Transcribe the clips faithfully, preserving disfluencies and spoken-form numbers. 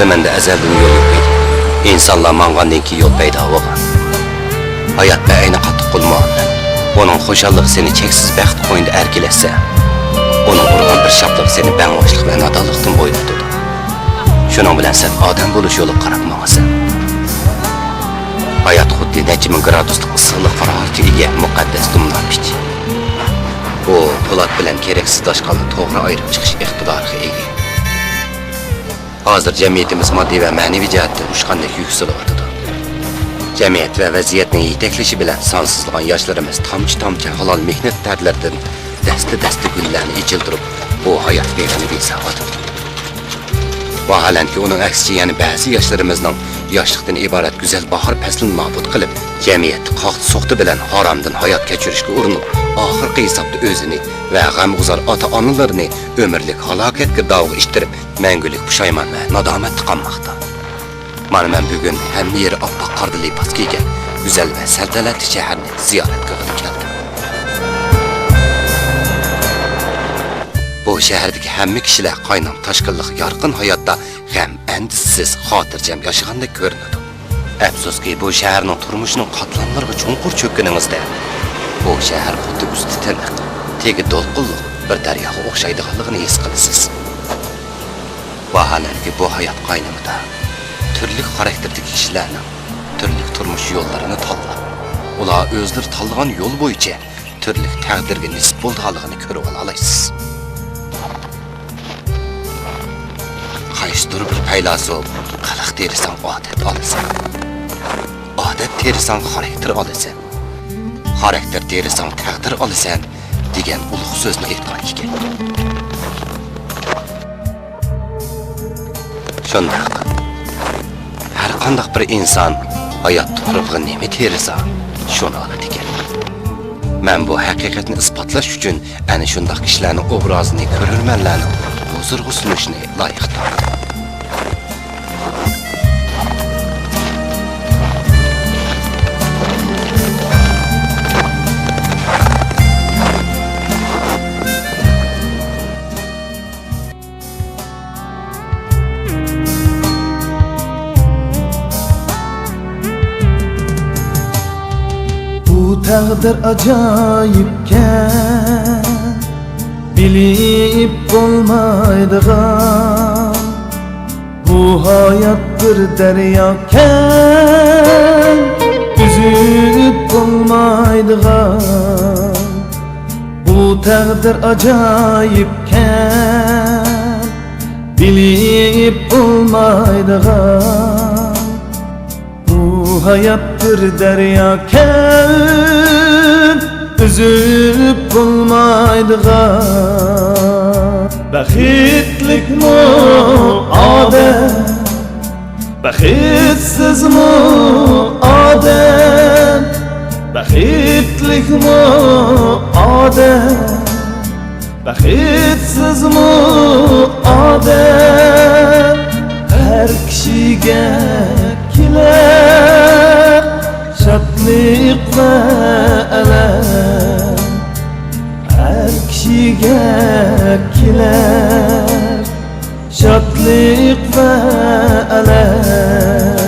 زېمىندا ئەزەلدىن يول يوق ئىدى. ئىنسانلار ماڭغاندىن كېيىن يول پەيدا بولغان. ھايات بەئەينى قاتتىق قولمۇئامىلە. ئۇنىڭ خۇشاللىقى سېنى چەكسىز بەخت قوينىدا ئەركىلەتسە، ئۇنىڭ ئۇرغان بىر شاپىلىقى سېنى بەڭۋاشلىق ۋە نادانلىقتىن بويىتىدۇ. شۇنىڭ بىلەن سەن ئادەم بولۇش يولىغا قاراپ ماڭىسەن. ھايات خۇددى نەچچە مىڭ گرادۇسلۇق ئىسسىقلىق ھارارىتىگە ئىگە مۇقەددەس دۇمناپىچ. ئۇ پولات بىلەن كېرەكسىز داشقالنى توغرا ئايرىپ چىقىش ئىقتىدارىغا ئىگە. ھازىر جەمئىيىتىمىز ماددىي ۋە مەنىۋى جەھەتتىن ئۇچقاندەك يۈكسىلىۋاتىدۇ. جەمئىيەت ۋە ۋەزىيەتنىڭ يېتەكلىشى بىلەن سانسىزلىغان ياشلىرىمىز تامچە-تامچە ھالال مېھنەت تەرلىرىدىن دەستە-دەستە گۈللەرنى ئېچىلدۇرۇپ، بۇ ھايات بېغىنى بېسىۋاتىدۇ. ۋاھالەنكى، ئۇنىڭ ئەكسىچە يەنە بەزى ياشلىرىمىزنىڭ ياشلىقتىن ئىبارەت گۈزەل باھار پەسلىنى نابۇت قىلىپ، جەمئىيەتتە قاقتى-سوقتى بىلەن ھارامدىن ھايات كەچۈرۈشكە ئۇرۇنۇپ، ئاخىرقى ھېسابتا ئۆزىنى ۋە غەمگۇزار ئاتا-ئانىلىرىنى ئۆمۈرلۈك ھالاكەتكە، داۋغا ئىتتىرىپ، مەڭگۈلۈك پۇشايمان ۋە نادامەتتە قالماقتا. مانا مەن بۈگۈن ھەممە يېرى ئاپئاق قاردا لىباس كىيگەن گۈزەل ۋە سەلتەنەتلىك شەھەرنى زىيارەت قىلغىلى كەلدىم. بۇ شەھەردىكى ھەممە كىشىلەر قاينام-تاشقىنلىق يارقىن ھاياتتا غەم-ئەندىشىسىز، خاتىرجەم ياشىغاندەك كۆرۈنىدۇ. ئەپسۇسكى، بۇ شەھەرنىڭ تۇرمۇشىنىڭ قاتلاملىرىغا چوڭقۇر چۆككىنىڭىزدە، بۇ شەھەر خۇددى ئۈستى تىنىق، تېگى دولقۇنلۇق بىر دەرياغا ئوخشايدىغانلىقىنى ھېس قىلىسىز. ۋاھالەنكى، بۇ ھايات قاينىمىدا تۈرلۈك خاراكتېردىكى كىشىلەرنىڭ تۈرلۈك تۇرمۇش يوللىرىنى تاللاپ، ئۇلار ئۆزلىرى تاللىغان يول بويىچە تۈرلۈك تەقدىرگە نېسىپ بولىدىغانلىقىنى كۆرۈۋالالايسىز. قايسىدۇر بىر پەيلاسوپ، «قىلىق تېرىساڭ، ئادەت ئالىسەن. ئادەت تېرىساڭ، خاراكتېر ئالىسەن. خاراكتېر تېرىساڭ، تەقدىر ئالىسەن» دېگەن ئۇلۇغ سۆزنى ئېيتقان ئىكەن. شۇنداق. ھەر قانداق بىر ئىنسان ھايات تۇپرىقىغا نېمە تېرىسا، شۇنى ئالىدىكەن. مەن بۇ ھەقىقەتنى ئىسپاتلاش ئۈچۈن ئەنە شۇنداق كىشىلەرنىڭ ئوبرازىنى كۆرۈرمەنلەرنىڭ ھۇزۇرىغا سۇنۇشنى لايىق تاپتىم. بۇ تەقدىر ئاجايىپكەن، بىلىپ بولمايدىغان. بۇ ھايات بىر دەرياكەن، ئۈزۈپ بولمايدىغان. بۇ تەقدىر ئاجايىپكەن، بىلىپ بولمايدىغان. بۇ ھايات بىر دەرياكەن، ئۈزۈپ بولمايدىغان. بەختلىكمۇ ئادەم، بەختسىزمۇ ئادەم، بەختلىكمۇ ئادەم، بەختسىزمۇ ئادەم. ھەر كىشىگە كېلەر شادلىق ۋە ئەلەم، ھەر كىشىگە كېلەر شادلىق ۋە ئەلەم.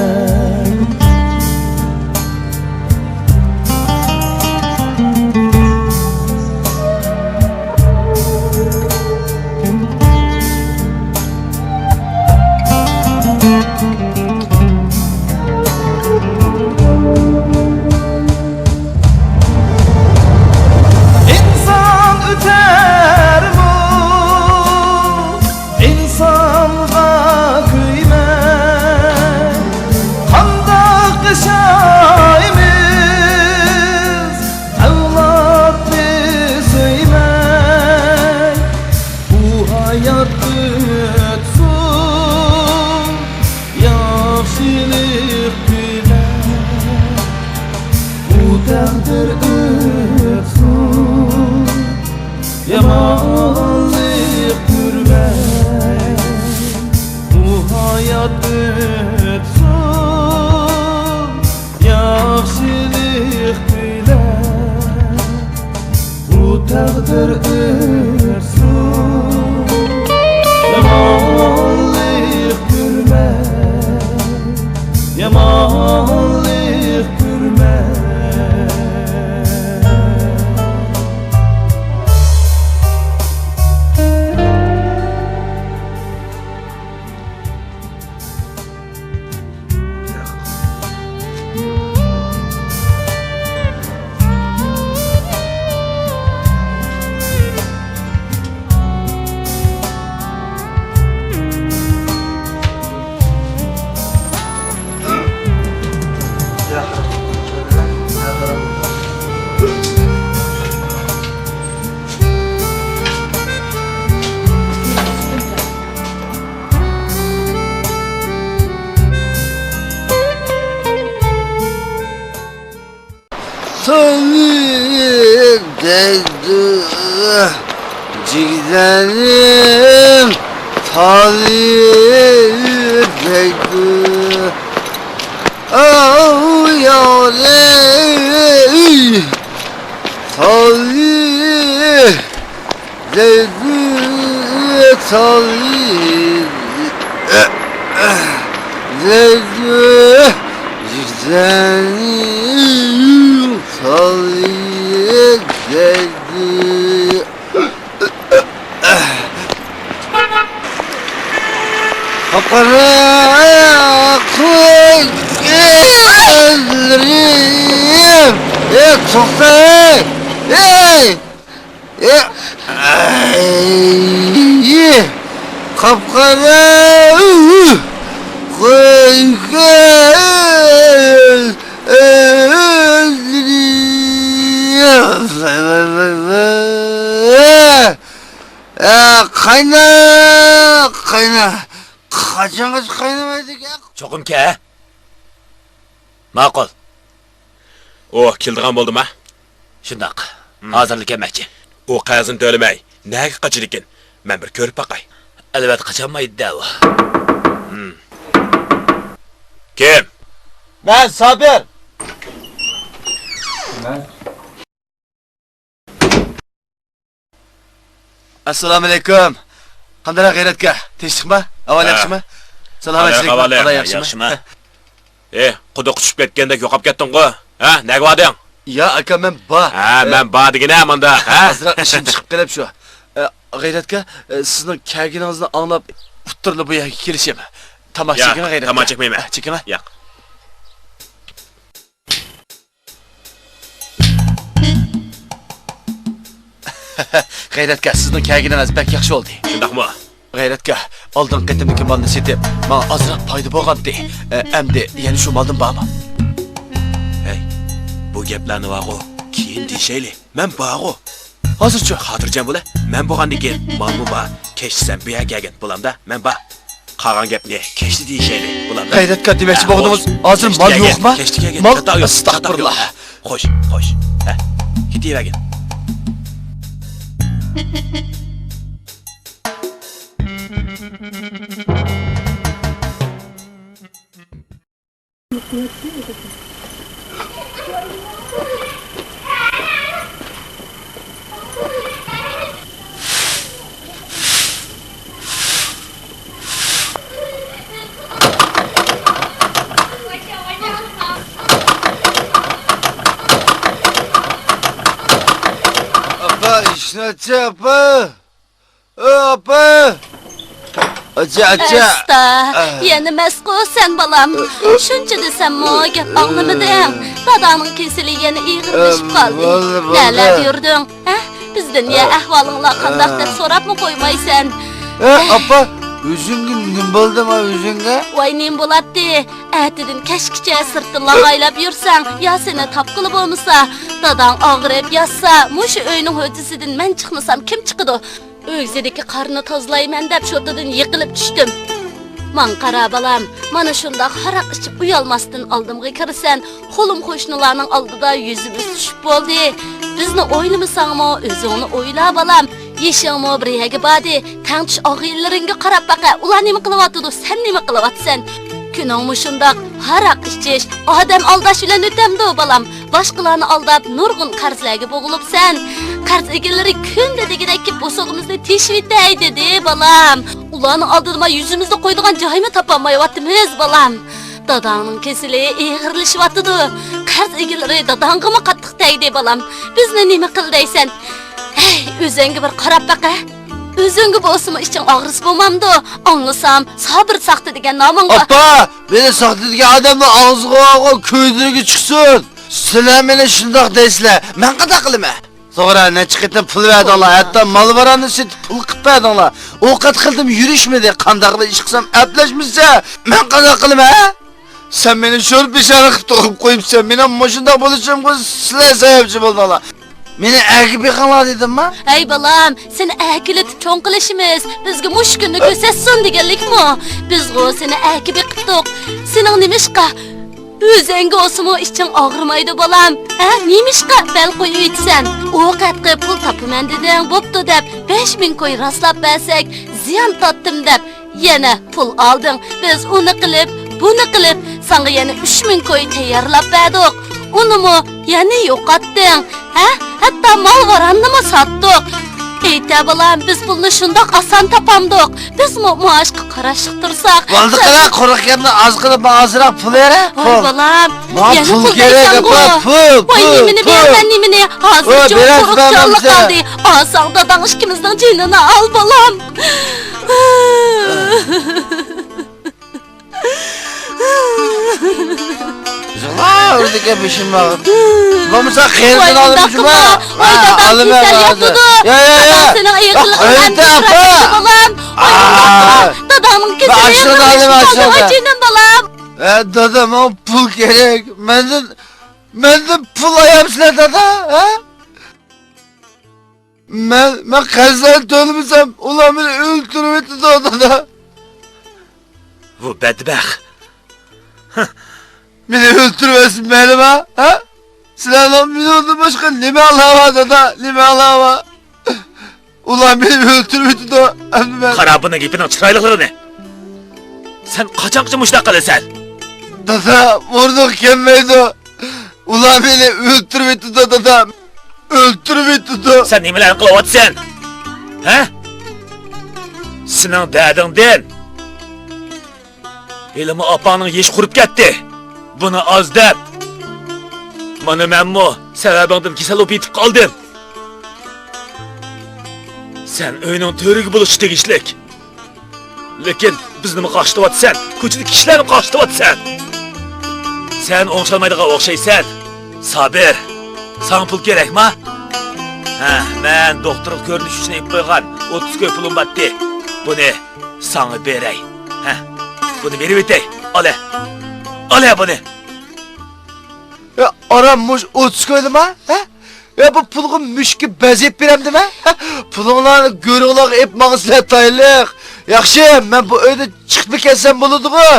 ئىنسان ئۆتەرمۇ؟ ئىنسانغا كۆيمە، يات ئۆتسۇن، ياخشىلىق تىلە، بۇ تەقدىر ئۆتسۇن. يامانلىق كۆرمە، يامانلىق كۆرمە. سالى دەيدۇ، جىگدەنىم سالى دەيدۇ. ئاۋۇ يارى سالى دەيدۇ، سالى دەيدۇ، جىگدەنىم سالى دەيدۇ. قاپقارا قوي كۆزلىرىم. ئەي، توختاي. ئەي. ئەي. قاپقارا قوي كۆزلىرىم. ئە، قاينا، قاينا. قاچانغىچە قاينىمايدىكەن؟ چوقۇم كە. ماقۇل. ئۇ كېلىدىغان بولدىما؟ شۇنداق. ھازىرلا كەلمەكچى. ئۇ قەرزنى تۆلىمەي، نەگە قاچىدىكىن؟ مەن بىر كۆرۈپ باقاي. ئەلۋەتتە، قاچالمايدۇ-دە ئۇ. كىم؟ مەن سابىر. ئەسسالامۇئەلەيكۇم. قانداق غەيرەتكە؟ تىنچلىقما؟ ئەھۋال ياخشىما؟ سالامەتچىلىك. ئەھۋال ياخشىما؟ ئە، قۇدۇققا چۈشۈپ كەتكەندەك يوقاپ كەتتىڭغۇ؟ ھە، نەگە باردىڭ؟ يا ئاكا، مەن بار. ھە، مەن بار دېگىنە مانداق، ھە؟ ئازراق ئىشىم چىقىپ قېلىپ شۇ. ئە، غەيرەتكە، ئە، سىزنىڭ كەلگىنىڭىزنى ئاڭلاپ، ئۇتتۇرلا بۇ يەرگە كېلىشىم. تاماكا چېكىڭە، غەيرەتكە. تاماكا چەكمەيمەن. ھە، چېكىڭە. ياق. غەيرەتكە، سىزنىڭ كەلگىنىڭىز بەك ياخشى بولدى. شۇنداقمۇ؟ غەيرەتكە، ئالدىنقى قېتىمدىكى مالنى سېتىپ، ماڭا ئازراق پايدا بولغانتى. ئە، ئەمدى يەنە شۇ مالدىن بارمۇ؟ ھەي، بۇ گەپلەرنى بارغۇ، كېيىن دېيىشەيلى. مەن بارغۇ. ھازىرچۇ؟ خاتىرجەم بولە. مەن بولغاندىن كېيىن مالمۇ بار. كەچتە سەن بۇ يەرگە كەلگىن، بولامدا؟ مەن بار. قالغان گەپنى كەچتە دېيىشەيلى، بولامدا؟ غەيرەتكە دېمەكچى بولغىنىڭىز، ھازىر مال يوقما؟ كەچتە كەلگىن. مال، ئەستەغپۇرۇللا. خوش، خوش. ھە، كېتىۋەرگىن. ئاپا، ئىشنى ئاچە، ئاپا. ئاپا! ئاچا، ئاچا! ئەستا، يەنە مەسقۇ سەن، بالام. شۇنچە دېسەممۇ گەپ ئاڭلىمىدىڭ. داداڭنىڭ كېسىلى يەنە ئېغىرلىشىپ قالدى. بولدى، بولدى. نەلەردە يۈردۈڭ؟ ھە؟ بىزدىن يە ئەھۋالىڭلار قانداق دەپ سوراپمۇ قويمايسەن. ھە، ئاپا، ئۆزۈڭگە نېمە بولدى ما ئۆزۈڭگە؟ ۋاي، نېمە بولاتتى؟ ئەتىدىن كەچكىچە سىرتتىن لاغايلاپ يۈرسەڭ، يا سېنى تاپقىلى بولمىسا، داداڭ ئاغرىپ ياتسا، مۇشۇ ئۆينىڭ ھۆددىسىدىن مەن چىقمىسام كىم چىقىدۇ؟ ئۆگزىدىكى قارنى تازىلايمەن دەپ شوتىدىن يىقىلىپ چۈشتۈم. ماڭا قارا بالام، مانا شۇنداق ھاراق ئىچىپ ئۇيالماستىن ئالدىمغا كىرىسەن، خۇلۇم قوشنىلارنىڭ ئالدىدا يۈزىمىز چۈشۈپ بولدى. بىزنى ئويلىمىساڭمۇ ئۆزۈڭنى ئويلا بالام. يېشىڭمۇ بىر يەرگە باردى، تەڭتۇش ئاغىنىلىرىڭگە قاراپ باقە، ئۇلار نېمە قىلىۋاتىدۇ، سەن نېمە قىلىۋاتىسەن؟ كۈنۈڭ مۇشۇنداق ھاراق ئىچىش، ئادەم ئالداش بىلەن ئۆتەمدۇ، بالام؟ باشقىلارنى ئالداپ، نۇرغۇن قەرزلەرگە بوغۇلۇپسەن. قەرز ئىگىلىرى كۈندە دېگۈدەك كېلىپ، بوسۇغىمىزنى تېشىۋېتەي دېدى، بالام. ئۇلارنىڭ ئالدىدا ما يۈزىمىزنى قويىدىغان جايمۇ تاپالمايۋاتىمىز، بالام. داداڭنىڭ كېسىلى ئېغىرلىشىۋاتىدۇ. قەرز ئىگىلىرى داداڭغىمۇ قاتتىق تەگدى، بالام. بىزنى نېمە قىل دەيسەن؟ ھەي، ئۆزۈڭگە بىر قاراپ باقە. ئۆزۈڭگە بولسىمۇ ئىچىڭ ئاغرىسا بولمامدۇ؟ ئاڭلىسام، سابىر ساختا دېگەن نامىڭغا. ئاپا، مېنى ساختا دېگەن ئادەمنىڭ ئاغزىغا، كۆزلىرىگە چىقسۇن. سىلەر مېنى شۇنداق دەيسىلەر، مەن قانداق قىلىمەن؟ توغرا، نەچچە قېتىم پۇل بەردىڭلار، ھەتتا مال-ۋاراننى سېتىپ پۇل قىلىپ بەردىڭلار. ئوقەت قىلدىم، يۈرۈشمىدى. قانداقلا ئىش قىلسام ئەپلەشمىسە، مەن قانداق قىلىمەن، ھە؟ سەن مېنى شور پېشانە قىلىپ تۇغۇپ قويۇپسەن. مېنىڭ مۇشۇنداق بولۇشۇمغا سىلەر سەۋەبچى بولدۇڭلار. مېنى ئەركە بېقىڭلار دېدىمما؟ ھەي بالام، سېنى ئەركىلىتىپ چوڭ قىلىشىمىز، بىزگە مۇشۇ كۈننى كۆرسەتسۇن دېگەنلىكمۇ؟ بىزغۇ سېنى ئەركە بېقىپتۇق. سېنىڭ نېمىشقا ئۆزۈڭگە بولسىمۇ ئىچىڭ ئاغرىمايدۇ، بالام؟ ھە، نېمىشقا بەل قويۇۋېتىسەن؟ ئۇ قەتقى پۇل تاپىمەن دېدىڭ، بوپتۇ دەپ، بەش مىڭ كوي راسلاپ بەرسەك، زىيان تارتتىم دەپ، يەنە پۇل ئالدىڭ. بىز ئۇنى قىلىپ، بۇنى قىلىپ، ساڭا يەنە ئۈچ مىڭ كوي تەييارلاپ بەردۇق. ئۇنىمۇ يەنە يوقاتتىڭ. ھە؟ ھەتتا مال-ۋاراننىمۇ ساتتۇق. ئېيتە بالام، بىز پۇلنى شۇنداق ئاسان تاپامدۇق. بىزمۇ مائاشقا قاراشلىق تۇرساق. بولدى سەن قىلە، قۇرۇق گەپنى ئاز قىلىپ، ماڭا ئازراق پۇل بېرە. ۋاي پۇل. بالام، ماڭا يەنە پۇل پۇل كېرەك، دەيسەنغۇ. ئاپا، پۇل، ۋاي پۇل، نېمىنى پۇل. بېرىمەن، نېمىنى؟ ۋاي، ھازىر جۇم بېرەرسىز قۇرۇق بەرمەمسىز؟ جانلىق قالدى. ئالساڭ داداڭ ئىككىمىزنىڭ جېنىنى ئال، بالام. يىغلاۋېرىدىكەن بېشىم ئاغرىپ. بولمىسا قېرىدىن ئالىمىز جۇما. ۋاي، دادام كېسەل ياتىدۇ. يا، يا، يا. دادام سېنىڭ ئېغىرلىقىڭنى ئەمدى ئاپا. بالام. ۋاي، دادامنىڭ كېسىلى ئېغىرلىشىپ قالدى، ۋاي جېنىم بالام. ئە، دادا، ماڭا پۇل كېرەك. مەندىن، مەندىن پۇل ئايامسىلەر، دادا، ھە؟ مەن، مەن قەرزلەرنى تۆلىمىسەم، ئۇلار مېنى ئۆلتۈرۈۋېتىدۇ، دادا. بۇ بەتبەخت. مېنى ئۆلتۈرۈۋەتسۇن مەيلىما، ھە؟ سىلەرنىڭ مېنىڭدىن باشقا نېمەڭلار بار، دادا؟ نېمەڭلار بار؟ ئۇلار مېنى ئۆلتۈرۈۋېتىدۇ، ئەمدى مەن. قارا بۇنىڭ گېپىنىڭ چىرايلىقلىرىنى. سەن قاچانغىچە مۇشۇنداق قىلىسەن؟ دادا، بۇرنۇغا كەلمەيدۇ. ئۇلار مېنى ئۆلتۈرۈۋېتىدۇ، دادا. ئۆلتۈرۈۋېتىدۇ. سەن نېمىلەرنى قىلىۋاتىسەن؟ ھە؟ سېنىڭ دەردىڭدىن ھېلىمۇ ئاپاڭنىڭ يېشى قۇرۇپ كەتتى. بۇنى ئاز دەپ، مانا مەنمۇ سەۋەبىڭدىن كېسەل بولۇپ يېتىپ قالدىم. سەن ئۆينىڭ تۆرىگە بولۇشقا تېگىشلىك. لېكىن بىزنىمۇ قاقشىتىۋاتىسەن، كوچىدىكى كىشىلەرنى قاقشىتىۋاتىسەن. سەن ئوڭشالمايدىغان ئوخشايسەن، سابىر. ساڭا پۇل كېرەكما؟ ھە، مەن دوختۇرغا كۆرۈنۈش ئۈچۈن ئېلىپ قويغان ئوتتۇز كوي پۇلۇم بارتتى. بۇنى ساڭا بېرەي. ھە، بۇنى بېرىۋېتەي. ئالە. ئالە بۇنى. يا، ئارام مۇش ئوتتۇز كويلىما؟ ھە؟ يا، بۇ پۇلغا مۈشۈككە بەز يەپ بېرەمدىمەن؟ پۇلۇڭلارنى گۆرۈڭلارغا ئېلىپ ماڭىسىلەر تايىنلىق. ياخشى، مەن بۇ ئۆيدىن چىقىپلا كەتسەم بولىدىغۇ.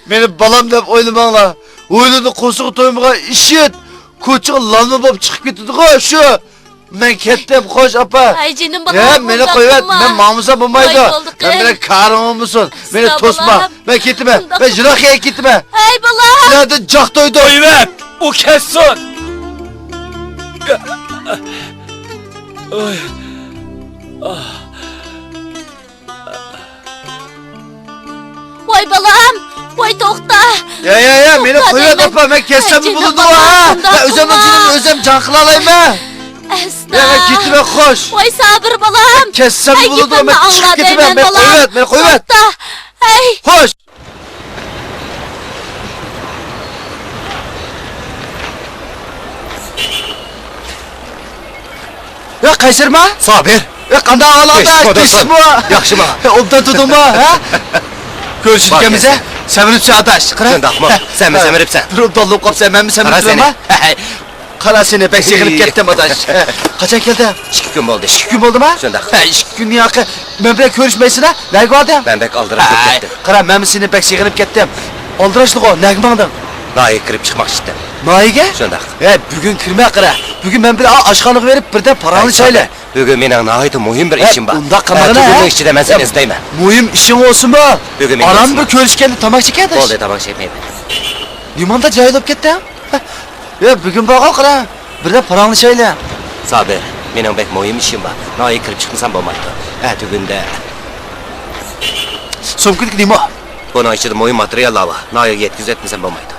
مېنى بالام دەپ ئويلىماڭلار. ھويلىدا قورسىقى تويمىغان ئىشىت، كوچىغا لالما بولۇپ چىقىپ كېتىدىغۇ شۇ. مەن كەتتىم، خوش ئاپا. ئاي جېنىم بالام، يا، مېنى قويۇۋەت، مەن ماڭمىسام بولمايدۇ. مەن بىلەن كارىڭ بولمىسۇن. مېنى توسما. مەن كېتىمەن. مەن يىراق يەرگە كېتىمەن. ئاي بالام. سىلەردىن جاق تويدۇم. قويۇۋەت، ئۇ كەتسۇن. ئاي. ۋاي بالام، ۋاي توختا. يا، يا، يا، مېنى قويۇۋەت ئاپا، مەن كەتسەممۇ بولىدۇ ھە. مەن ئۆزۈمنىڭ جېنىمنى ئۆزۈم جان قىلالايمەن. ئەستا. يا، مەن كېتىمەن، خوش. ۋاي سابىر بالام. مەن كەتسەممۇ بولىدۇ، مەن چىقىپ كېتىمەن، مېنى قويۇۋەت، مېنى قويۇۋەت. توختا. ھەي. خوش. يا قەيسەرما؟ سابىر. يا قانداق ئەھۋالىڭ؟ ياخشىمۇ؟ ياخشىما؟ ئوبدان تۇردۇڭمۇ؟ ھە؟ كۆرۈشۈپ كەلمىسە سەمرىپسەن ئاداش، قارا. شۇنداقمۇ؟ سەنمۇ سەمرىپسەن. بىر ئوبدانلىق قاپسەن، مەنمۇ سەمرىپسەنما؟ قارا سېنى بەك سېغىنىپ كەتتىم ئاداش. قاچان كەلدىڭ؟ ئىككى كۈن بولدى. ئىككى كۈن بولدىما؟ شۇنداق. ھە، ئىككى كۈننىڭ ھەققى مەن بىلەن كۆرۈشمەيسىلە؟ نەگە باردىڭ؟ مەن بەك ئالدىراپ كەتتىم. قارا، مەنمۇ سېنى بەك سېغىنىپ كەتتىم. ئالدىراشلىغۇ، نەگە ماڭدىڭ؟ ناھىيەگە كىرىپ چىقماقچى ئىدىم. ناھىيەگە؟ شۇنداق. ھە، بۈگۈن كىرمە قارا. بۈگۈن مەن بىلەن ئاشخانىغا بېرىپ بىردەم پاراڭلىشايلى. بۈگۈن مېنىڭ ناھايىتى مۇھىم بىر ئىشىم بار. ئۇنداق قىلمىغىنا. بۈگۈننىڭ ئىچىدە مەن سېنى ئىزدەيمەن. مۇھىم ئىشىڭ بولسىنمۇ؟ بۈگۈن مېنى ئاران بىر كۆرۈشكەندە تاماكا چېكەتىش. بولدى، تاماكا چەكمەيمەن. نېمانداق جاھىل بولۇپ كەتتىڭ؟ يا، بۈگۈن بارغۇ قارا، بىردەم پاراڭلىشايلى. سابىر، مېنىڭ بەك مۇھىم ئىشىم بار. ناھايىتى كىرىپ چىقمىسام بولمايدۇ. ئەتىگۈندە. سومكىدىكى نېمە؟ بۇنىڭ ئىچىدە مۇھىم ماتېرىياللار بار. ناھىيەگە يەتكۈزۈۋەتمىسەم بولمايدۇ.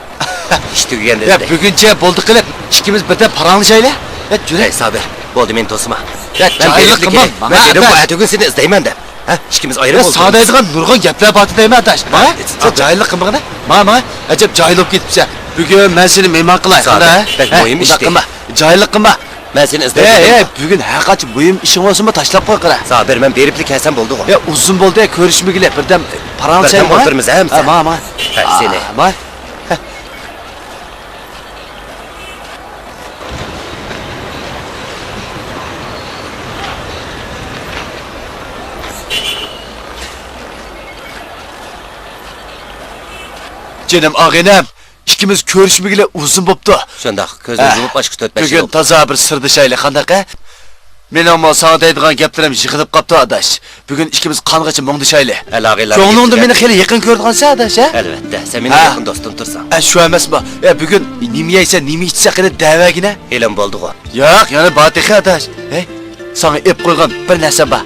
ئىش تۈگىگەندە يا، ئىزدەي. بۈگۈنچە بولدى قىلىپ، ئىككىمىز بىردەم پاراڭلىشايلى. يا، جۈرە. ھەي، سابىر، بولدى، مېنى توسما. يا، مەن جاھىللىق بېرىپلا قىلما، كېلەي. ماڭا مەن بېرىپ ئاداش. ئەتىگۈن سېنى ئىزدەيمەن دەپ. ھە، ئىككىمىز ئايرىم يا، بولدۇق. ساڭا دەيدىغان نۇرغۇن گەپلەر بار دەيمەن، ئاداش. ھە؟ ھە؟ سەن جاھىللىق قىلمىغىنە. ماڭا، ماڭا. ئەجەب جاھىل بولۇپ كېتىپسەن. بۈگۈن مەن سېنى مېھمان قىلاي. سابىر، قانداق، ھە؟ بەك مۇھىم ئىش. قىلما. جاھىللىق قىلما. مەن سېنى ئىزدەپ ھەي، يۈردۈم. ھەي، بۈگۈن ھەر قانچە مۇھىم ئىشىڭ بولسىمۇ تاشلاپ قوي، قارا. سابىر، مەن بېرىپلا كەلسەم بولدىغۇ. يا، ئۇزۇن بولدى، كۆرۈشمىگىلى، بىردەم پاراڭلىشايلى. بىردەم ئولتۇرىمىز، ھە، ھە، ماڭا، ماڭا. ھە، سېنى. ماڭا. جېنىم ئاغىنەم، ئىككىمىز كۆرۈشمىگىلى ئۇزۇن بوپتۇ. شۇنداق، كۆزنى ھە. يۇمۇپ ئاچقۇچە تۆت بەش يىل بۈگۈن بوپتۇ. تازا بىر سىردىشايلى، قانداق ھە؟ مېنىڭمۇ ساڭا دەيدىغان گەپلىرىم يىغىلىپ قاپتۇ، ئاداش. بۈگۈن ئىككىمىز قانغىچە مۇڭدىشايلى. ھە، لاغىلار كۆڭلۈڭدە مېنى خېلى يېقىن كۆرىدىغانسەن، ئاداش، ھە؟ ئەلۋەتتە، سەن مېنىڭ ھە. يېقىن دوستۇم تۇرساڭ. ھە، شۇ ئەمەسمۇ؟ ھە، بۈگۈن نېمە يەيسەن، نېمە ئىچىسەن، قېنى دەۋەرگىنە. ھېلىمۇ بولدىغۇ. ياق، يەنە بار تېخى، ئاداش. ھەي، ساڭا ئېلىپ قويغان بىر نەرسەم بار.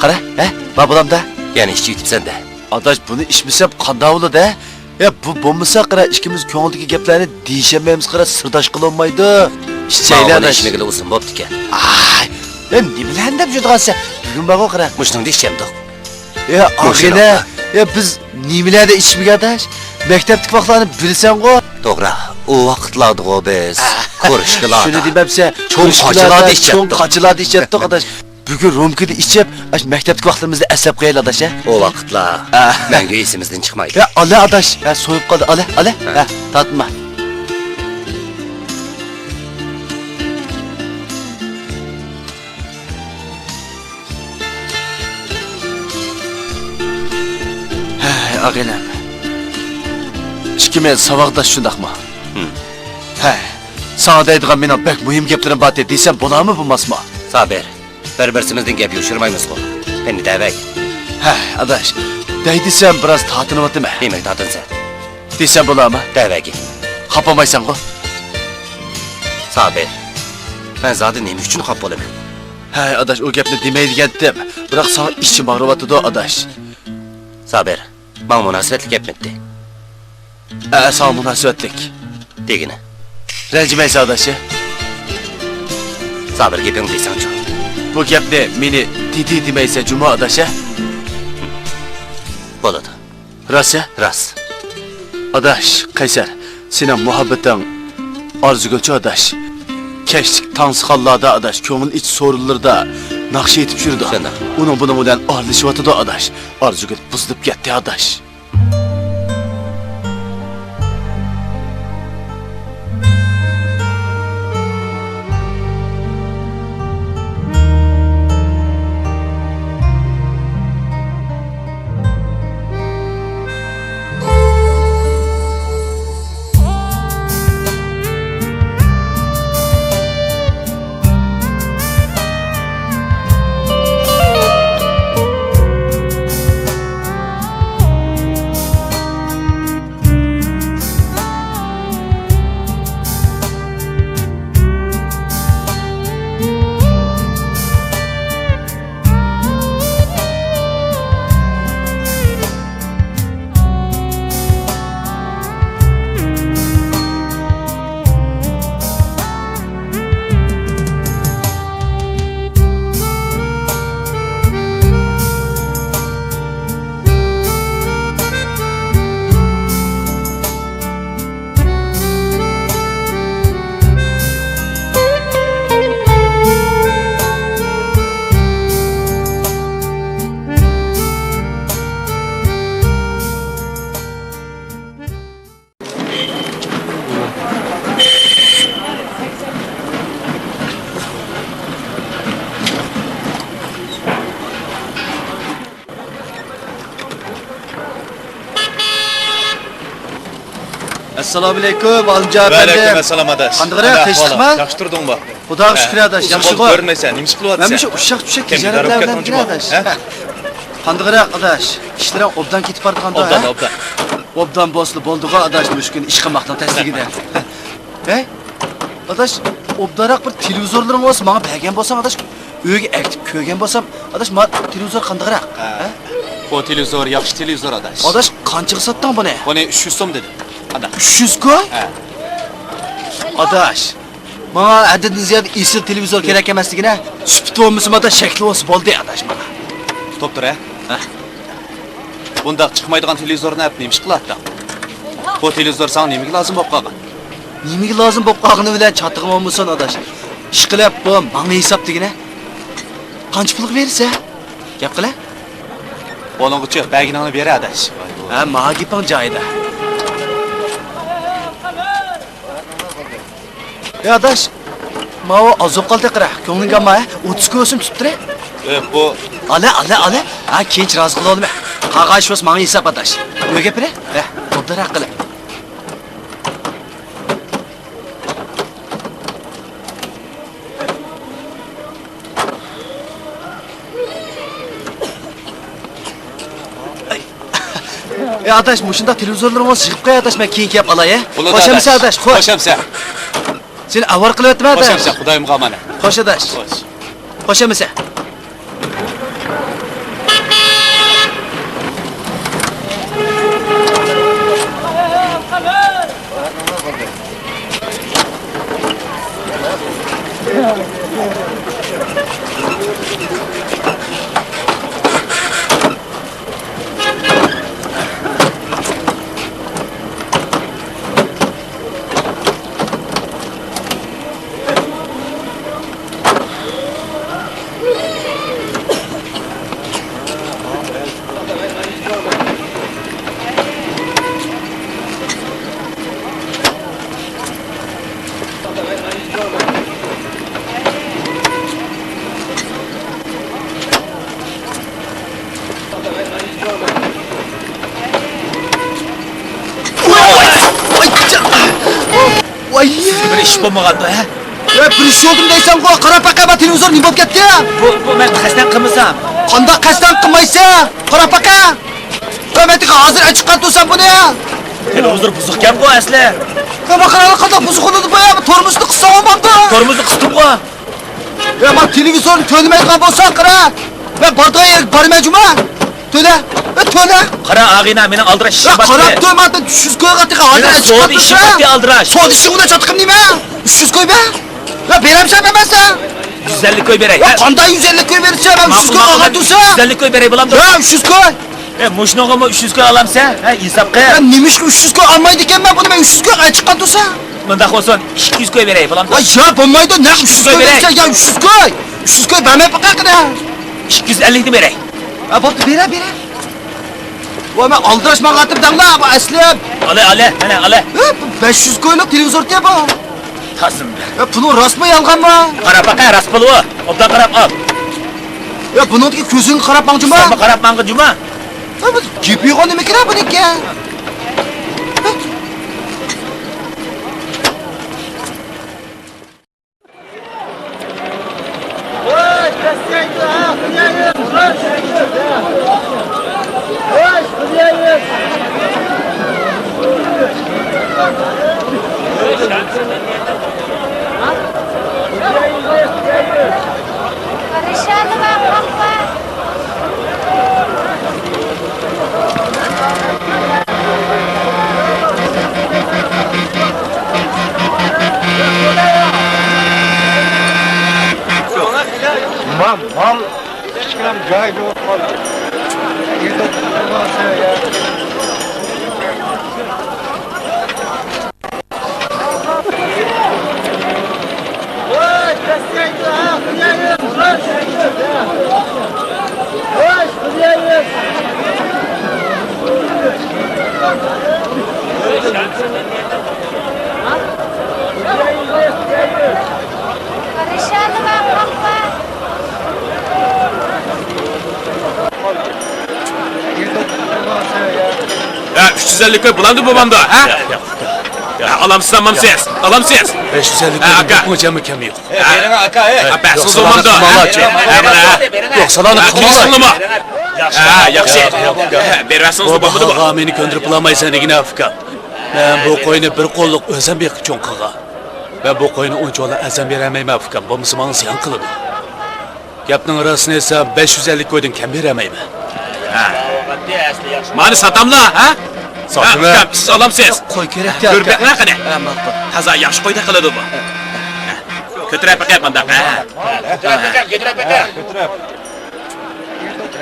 قارا، ھە، بار بولامدا. يەنە ئىچىۋېتىپسەن-دە. ئاداش، بۇنى ئىچمىسەم قانداق بولىدۇ، ھە؟ يا، بۇ بولمىسا، قارا، ئىككىمىز كۆڭۈلدىكى گەپلەرنى دېيىشەلمەيمىز، قارا، سىرداش قىلالمايدۇ. ئىچەيلى، ماۋۇنى ئاداش. ئىچمىگىلى ئۇزۇن بوپتىكەن. ئاي، يا، نېمىلەرنى دەپ يۈرىدىغانسەن؟ بۈگۈن بارغۇ، قارا. مۇشۇنىڭدا ئىچەمدۇق. يا، مۇشۇنىڭ ئاغىنە، يا، بىز نېمىلەردە ئىچمىگەن، ئاداش؟ مەكتەپتىكى ۋاقىتلارنى بىلىسەنغۇ؟ توغرا، ئۇ ۋاقىتلاردىغۇ بىز كۇرۇشكىلاردا. شۇنى دېمەپسەن، چوڭ كۇرۇشكىلاردا، قاچىلاردا چوڭ ئىچەتتۇق. قاچىلاردا ئىچەتتۇق، ئاداش. بۈگۈن رومكىدا ئىچىپ، ئاشۇ مەكتەپتىكى ۋاقتىمىزنى ئەسلەپ قويايلى، ئاداش، ھە؟ ئۇ ۋاقىتلار ھە. مەڭگۈ ئېسىمىزدىن چىقمايدۇ. ھە، ئالە، ئاداش. ھە، سوۋۇپ قالدى، ئالە، ئالە. ھە. ھە، تارتما. ھەي، ئاغىنەم. ئىككىمىز ساۋاقداش، شۇنداقمۇ؟ ھىم. ھەي، ساڭا دەيدىغان مېنىڭ بەك مۇھىم گەپلىرىم بار ئىدى، دېسەم بولارمۇ، بولماسمۇ؟ سابىر. بىر-بىرسىمىزدىن گەپ يوشۇرمايمىزغۇ. قېنى، دەۋەرگىن. ھە، ئاداش، دەي دېسەم بىراز تارتىنىۋاتىمەن. نېمىگە تارتىنىسەن؟ دېسەم بولامۇ؟ دەۋەرگىن. خاپا بولمايسەنغۇ؟ سابىر، مەن زادى نېمە ئۈچۈن خاپا بولىمەن؟ ھەي، ئاداش، ئۇ گەپنى دېمەي دېگەنتىم. بىراق ساڭا ئىچىم ئاغرىۋاتىدۇ، ئاداش. سابىر، ماڭا مۇناسىۋەتلىك گەپمىدى؟ ئە، ساڭا مۇناسىۋەتلىك. دېگىنە. رەنجىمەيسەن، ئاداش، ھە؟ سابىر، گېپىڭنى دېسەڭچۇ. بۇ گەپنى مېنى دېدى دېمەيسەن جۇمۇ، ئاداش، ھە؟ بولىدۇ. راست، ھە؟ راست. ئاداش، قەيسەر، سېنىڭ مۇھەببىتىڭ ئارزۇگۈلچۇ، ئاداش. كەچلىك تاڭسىخانلاردا، ئاداش، كۆڭۈل ئېچىش سورۇنلىرىدا ناخشا ئېيتىپ يۈرىدۇ. شۇنداق. ئۇنىڭ بۇنىڭ بىلەن ئارىلىشىۋاتىدۇ، ئاداش. ئارزۇگۈل بۇزۇلۇپ كەتتى، ئاداش. ئەسسالامۇئەلەيكۇم، ئالىمجان ئەپەندى. ۋەئەلەيكۇم ئەسسالام، ئاداش. قانداق، ئەھۋالىڭ؟ تىنچلىقمۇ؟ ياخشى تۇردۇڭمۇ؟ خۇداغا شۈكۈر، ئاداش، ياخشىغۇ. كۆرمەيسەن، نېمە ئىش قىلىۋاتىسەن؟ مەن مۇشۇ ئۇششاق چۈششەك تىجارەتلەر بىلەن كىرگەن، ئاداش. قاندىقراق، ئاداش؟ ئىشلىرىڭ ئوبدان كېتىپ بارىدىغاندۇ، ھە؟ ئوبدان، ئوبدان. ئوبدان بولسىلا بولدىغۇ، ئاداش، مۇشۇ كۈن ئىش قىلماقنىڭ تەسلىكىدە. ھەي، ئاداش، ئوبدانراق بىر تېلېۋىزورلىرىڭ بولسا ماڭا بەرگەن بولساڭ، ئاداش، ئۆيگە ئەكىتىپ كۆرگەن بولسام، ئاداش، ما تېلېۋىزور قانداقراق؟ ھە. بۇ تېلېۋىزور ياخشى تېلېۋىزور، ئاداش. ئاداش، قانچىغا ساتتىڭ بۇنى؟ بۇنى ئۈچ يۈز سوم دېدىم. قانداق؟ ئۈچ يۈز كوي؟ ھە. ئاداش، ماڭا ھەددىدىن زىيادە ئېسىل تېلېۋىزور كېرەك ئەمەس دېگىنە، سۈپىتى بولمىسىمۇ، ئاداش، شەكلى بولسا بولدى، ئاداش، ماڭا. توختىرە. ھە. بۇنداق چىقمايدىغان تېلېۋىزورنى ئەپ نېمە ئىش قىلاتتىڭ؟ بۇ تېلېۋىزور ساڭا نېمىگە لازىم بولۇپ قالغان؟ نېمىگە لازىم بولۇپ قالغىنى بىلەن چاتىقىڭ بولمىسۇن، ئاداش. ئىشقىلىپ، بۇ ماڭا ھېساب دېگىنە. قانچە پۇلغا بېرىسەن؟ گەپ قىلە. بۇنىڭغىچە بەرگىنىڭنى بېرە، ئاداش. ھە، ماڭا گېپىڭ جايىدا. ئەي ئاداش، ماۋۇ ئاز بولۇپ قالدى قارا. كۆڭلۈڭگە ئالما، ھە؟ ئوتتۇز كوي بولسۇن تۇتتۇرە. ئە، بۇ. ئالە، ئالە، ئالە. ھە، كېيىنچە رازى قىلىۋالىمەن. قالغان ئىش بولسا ماڭا ھېساب، ئاداش. ئۆيگە بېرە. ھە، ئوبدانراق قىلە. ئەي ئاداش، مۇشۇنداق تېلېۋىزورلىرىڭىز يىغىپ قوي ئاداش، مەن كېيىن كېلىپ ئالاي، ھە؟ بولىدۇ، خوش ئەمىسە ئاداش. ئاداش، خوش. خوش ئەمىسە. سېنى ئاۋارە قىلىۋەتتىم، خوش ئاداش. ئەمىسە، خۇدايىمغا ئامانەت. خوش ئاداش. خوش. خوش ئەمىسە. ۋاي! بىر ئىش بولمىغاندا، ھە؟ ۋە بىر ئىش بولدىمۇ دەيسەنغۇ، قاراپ باقە، بۇ تېلېۋىزور نېمە بولۇپ كەتتى؟ بۇ، بۇ مەن قەستەن قىلمىسام. قانداق قەستەن قىلمايسەن؟ قاراپ باقە. ۋە مەن تېخى ھازىر ئەچىققان تۇرسام بۇنى. تېلېۋىزور بۇزۇقكەنغۇ ئەسلى. ۋە باققىلا قانداق بۇزۇق بولىدۇ بۇ يا، تورمۇزنى قىسساڭ بولمامدۇ؟ تورمۇزنى قىستىمغۇ. يا، ما تېلېۋىزورنى تۆلىمەيدىغان بولساڭ قارا. مەن بارىدىغان يەرگە بارىمەن جۇما. تۆلە. ئە، تۆلە. قارا، ئاغىنە، مېنىڭ ئالدىراش ئىشىم بار. قاراپ تۇر، مانا ئۈچ يۈز كويغا تېخى ھازىر مېنىڭ ئەچىققان سودا ئىشىم تۇرسا. بار، ئالدىراش. سودا ئىشىڭ بىلەن چاتىقىم نېمە؟ ئۈچ يۈز كوي بەر. يا، بېرەمسەن، بەرمەيسەن؟ يۈز ئەللىك كوي بېرەي. يا، قانداق يۈز ئەللىك كوي بېرىسەن؟ مەن ئۈچ يۈز كوي ئالغان تۇرسا. يۈز ئەللىك كوي بېرەي، بولامدۇ؟ يا، ئۈچ يۈز كوي. ئە، مۇشۇنىڭغىمۇ ئۈچ يۈز كوي ئالامسەن؟ ھە، ھېسابقا. يا، نېمە ئۈچۈن ئۈچ يۈز كوي ئالمايدىكەنمەن بۇنى، مەن ئۈچ يۈز كوي ئەچىققان تۇرسا. مۇنداق بولسۇن، ئىككى يۈز كوي بېرەي، بولامدۇ؟ ۋاي، يا، بولمايدۇ، نەق ئۈچ يۈز كوي بېرەي. بېرىسەن، يا، ئۈچ يۈز كوي. ئۈچ يۈز كوي بەرمەي باقاي قېنى. ئىككى يۈز ئەللىكنى بېرەي. ھە، بولدى، بېرە، بېرە. ۋاي، مەن ئالدىراش ماڭاتىم دەڭلا، بۇ ئەسلى. ئالە، ئالە، مانا، ئالە. ھە، بۇ بەش يۈز كويلۇق تېلېۋىزور تېخى بۇ. تازىمۇ. ھە، پۇلۇڭ راستمۇ، يالغانمۇ؟ قاراپ باقە، راست پۇلۇ. ئوبدان قاراپ ئال. يا، بۇنىڭدىكى كۆزۈڭگە قاراپ ماڭ جۇما. سەنمۇ قاراپ ماڭغىن جۇما. ھە، بۇ گېپى يوق نېمە كېرەك بۇنىڭكى؟ مال، مال كىچىككىنە جاي بولۇپ قالدى. ھە، ئۈچ يۈز ئەللىك كوي بولامدۇ، بولمامدۇ، ھە؟ ئالامسىز، ئالامسىز، ئالامسىز. بەش يۈز ئەللىك ھە، ئاكا. بۇنچە كەم يوق. ھە، بېرىڭ، ئاكا، ھە. ھە، بەرسىڭىز بولمامدۇ؟ ھە، ھە، مانا. ھە، كېلىشىڭلىمۇ؟ ھە، ياخشى. ھە، بېرىۋەرسىڭىز بولمىدىمۇ؟ بۇ باھاغا مېنى كۆندۈرۈپ بولالمايسەن دېگىنە، ئۇكام. مەن بۇ قوينى بىر قوللۇق ئۆزۈم بېقىپ چوڭ قىلغان. مەن بۇ قوينى ئۇنچىۋالا ئەرزان بېرەلمەيمەن، ئۇكام. بولمىسا ماڭا زىيان قىلىدۇ. گەپنىڭ راستىنى ئېيتسام، بەش يۈز ئەللىك كويدىن كەم بېرەلمەيمەن. ھە. مانا ساتاملا، ھە؟ ساتىمەن. ھە، سىز ئالامسىز؟ قوي كېرەككەن. كۆرۈپ بېقىڭ قېنى. ھە، ماقۇل. تازا ياخشى قويدەك قىلىدۇ بۇ. ھە. كۆتۈرۈپ بېقىڭ قانداق، ھە؟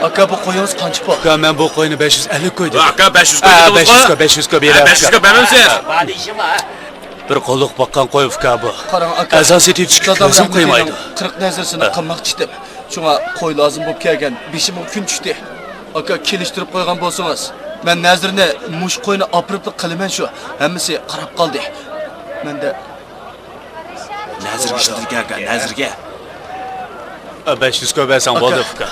ئاكا، بۇ قويىڭىز قانچە پۇل؟ ئۇكا، مەن بۇ قوينى بەش يۈز ئەللىك كوي دېدىم. ئاكا، بەش يۈز كوي ھە، دېدىڭىزغۇ؟ بەش يۈز كوي، بەش يۈز كوي ھە، بەش يۈز كوي بەرمەمسىز؟ بىر قوللۇق باققان قوي، ئۇكا، بۇ. قاراڭ، ئاكا. ئەرزان سېتىۋېتىشكە دادام كۆزۈم ھەم قىيمايدۇ. قىرىق نەزىرسىنى ھە. قىلماقچى ئىدىم. شۇڭا قوي لازىم بولۇپ كەلگەن، بېشىمغا كۈن چۈشتى. ئاكا، كېلىشتۈرۈپ قويغان بولسىڭىز، مەن نەزىرنى مۇشۇ قوينى ئاپىرىپلا قىلىمەن شۇ. ھەممىسى قاراپ قالدى. مەندە نەزىرگە ئىشلىتىدىكەن ئاكا، نەزىرگە. ئا، بەش يۈز كوي بەرسەڭ بولدى، ئۇكا.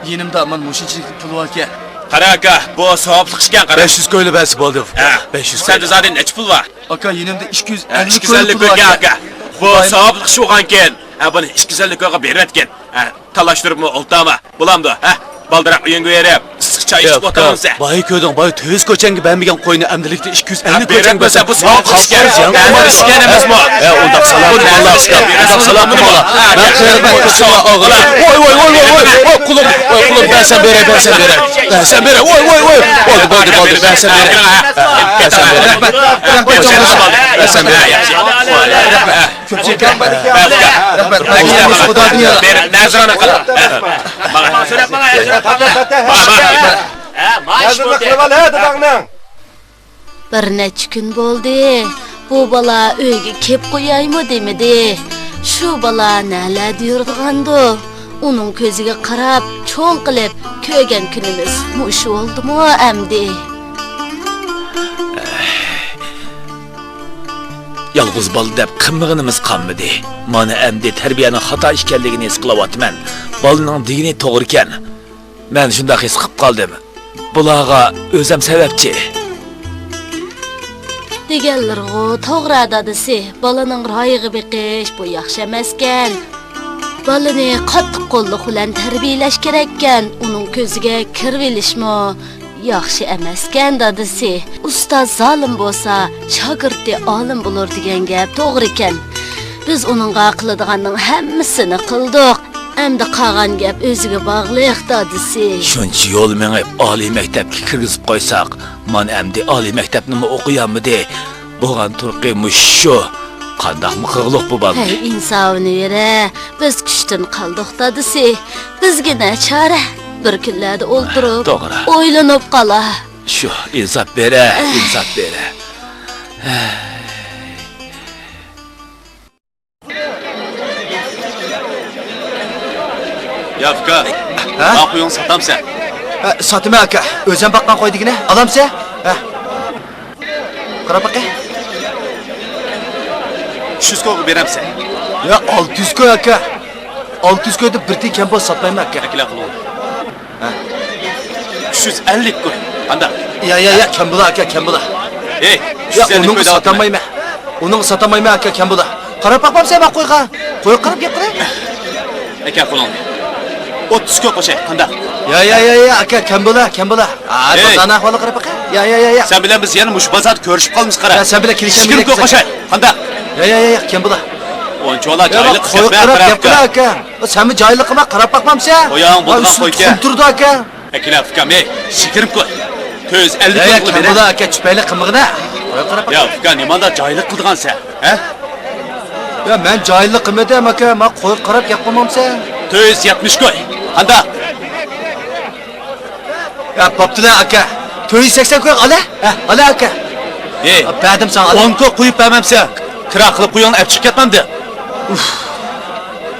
يېنىمدا مانا مۇشۇنچىلىك پۇل باركەن. قارا ئاكا، بۇ ساۋابلىق ئىشكەن، قارا. بەش يۈز كويلا بەرسە بولدى، ئۇكا. ھە. بەش يۈز كوي. سەندە زادى نەچچە پۇل بار؟ ئاكا، يېنىمدا ئىككى يۈز ئەللىك كوي پۇل باركەن. ھە، ئىككى يۈز ئەللىك كوي ئاكا. بۇ ساۋابلىق ئىش بولغانكەن. ھە، بۇنى ئىككى يۈز ئەللىك كويغا بېرىۋەتكىن. ھە، تالاشتۇرۇپمۇ ئولتۇرما. بولامدۇ؟ ھە؟ بالدۇراق ئۆيۈڭگە بېرىپ، ئىسسىق چاي ئىچىپ ئولتۇرامسەن؟ بايا كۆردۈڭ، بايا تۆت يۈز كوي چەڭگە بەرمىگەن قوينى ئەمدىلىكتە ئىككى يۈز ئەللىك كوي چەڭگە بەرسەڭ، بۇ ساۋابلىق ئىشكەن. زىيان قىلمايدۇ. ئىشكەن ئەمەسمۇ؟ ھە، ئۇنداق سالاپتىم ئاللا، ئۇنداق سالاپتىم ئاللا. مەن قېرىپ قېرىپ قىلسىلا ئالغىلا. ۋاي، ۋاي، ۋاي، ۋاي، ۋاي، ۋاي، قۇلۇم، ۋاي، قۇلۇم، بەرسەم بېرەي، بەرسەم بېرەي. بەرسەم بېرەي، ۋاي، ۋاي، ۋاي. بولدى، بولدى، بولدى، بەرسەم بېرەي. بەرسەم بېرەي. رەھمەت، رەھمەت، رەھمەت. بەرسەم بېرەي. رەھمەت. بىر نەچچە كۈن بولدى، بۇ بالا ئۆيگە كېلىپ قويايمۇ دېمىدى. شۇ بالا نەلەردە يۈرىدىغاندۇ؟ ئۇنىڭ كۆزىگە قاراپ، چوڭ قىلىپ كۆرگەن كۈنىمىز مۇشۇ بولدىمۇ ئەمدى؟ يالغۇز بالا دەپ قىلمىغىنىمىز قالمىدى. مانا ئەمدى تەربىيەنىڭ خاتا ئىكەنلىكىنى ھېس قىلىۋاتىمەن. بالىنىڭ دېگىنى توغرىكەن. مەن شۇنداق ھېس قىلىپ قالدىم. بۇلارغا ئۆزۈم سەۋەبچى. دېگەنلىرىغۇ توغرا دادىسى، بالىنىڭ رايىغا بېقىش بۇ ياخشى ئەمەسكەن. بالىنى قاتتىق قوللۇق بىلەن تەربىيەلەش كېرەككەن، ئۇنىڭ كۆزىگە كىرىۋېلىشمۇ ياخشى ئەمەسكەن دادىسى. ئۇستاز زالىم بولسا، شاگىرتى ئالىم بولۇر دېگەن گەپ توغرىكەن. بىز ئۇنىڭغا قىلىدىغاننىڭ ھەممىسىنى قىلدۇق. ئەمدى قالغان گەپ ئۆزىگە باغلىق دادىسى. شۇنچە يول مېڭىپ ئالىي مەكتەپكە كىرگۈزۈپ قويساق، مانا ئەمدى ئالىي مەكتەپنىمۇ ئوقۇيالمىدى. بولغان تۇرقى مۇشۇ. قانداقمۇ قىلغۇلۇق بۇ بالىنى؟ ھەي، ئىنساپىنى بېرە، بىز كۈچتىن قالدۇق دادىسى. بىزگە نە چارە؟ بىر كۈنلەردە ئولتۇرۇپ، توغرا. ئويلىنىپ قالا. شۇ، ئىنساپ بېرە، ئىنساپ بېرە. يا ئۇكا، ھە؟ ماڭا قويۇڭنى ساتامسەن؟ ھە، ساتىمەن ئاكا. ئۆزۈم باققان قوي دېگىنە، ئالامسەن؟ ھە. قاراپ باقاي. ئۈچ يۈز كويغا بېرەمسەن؟ يا، ئالتە يۈز كوي ئاكا. ئالتە يۈز كويدىن بىر تىيىن كەم بولسا ساتمايمەن ئاكا. ئەكىلە قىلىڭ. ھە. ئۈچ يۈز ئەللىك كوي. قانداق؟ يا، يا، يا، كەم بولا ئاكا، كەم بولا. ھەي، يا، ئۈچ يۈز ئەللىك ئۇنىڭغا كوي دەۋاتىمەن. ساتالمايمەن. ئۇنىڭغا ساتالمايمەن ئاكا، كەم بولا. قاراپ باقمامسەن مانا قويغا؟ قويغا قاراپ گەپ قىلە. ئەكە قولۇڭنى. ئوتتۇز كوي قوشاي، قانداق؟ يا، يا، يا، يا، ئاكا، كەم بولا، كەم بولا. ھەي. بازارنىڭ ئەھۋالىغا قاراپ باقاي. يا، يا، يا، يا. سەن بىلەن بىز يەنە مۇشۇ بازاردا كۆرۈشۈپ قالىمىز، قارا. يا، سەن بىلەن كېلىشەلمىسەك. يىگىرمە كوي قوشاي، قانداق؟ يا، يا، يا، يا، كەم بولا. ئۇنچىۋالا يا، جاھىللىق قىلىپ قويغا قاراپ گەپ قىلە، ئاكا. سەنمۇ جاھىللىق قىلما، قاراپ باقمامسەن؟ قويۇڭ، بولىدىغان قويكەن. تۇرىدۇ، ئاكا. ئەكىلە ئۇكام، ھەي، شېكىرىم كوي. تۆت يۈز ئەللىك كوي قىلىپ بېرە. يا، ئاكا، چۈپەيلىك قىلمىغىنە. قويغا قاراپ باق. يا ئۇكا، نېمانداق جاھىللىق قىلىدىغانسەن، ھە؟ يا، مەن جاھىللىق قىلمىدىم، ئاكا. مانا قويغا قاراپ گەپ قىلمامسەن؟ تۆت يۈز يەتمىش كوي. قانداق؟ يا، بوپتۇلە، ئاكا. تۆت يۈز سەكسەن كوي، ئالە. ھە، ئالە، ئاكا. ھەي، بەردىم ساڭا، ئالە. ئون كوي قويۇپ بەرمەمسەن؟ كىرا قىلىپ قويۇڭ، ئەپ چىقىپ كەتمەمدى. ئۇف.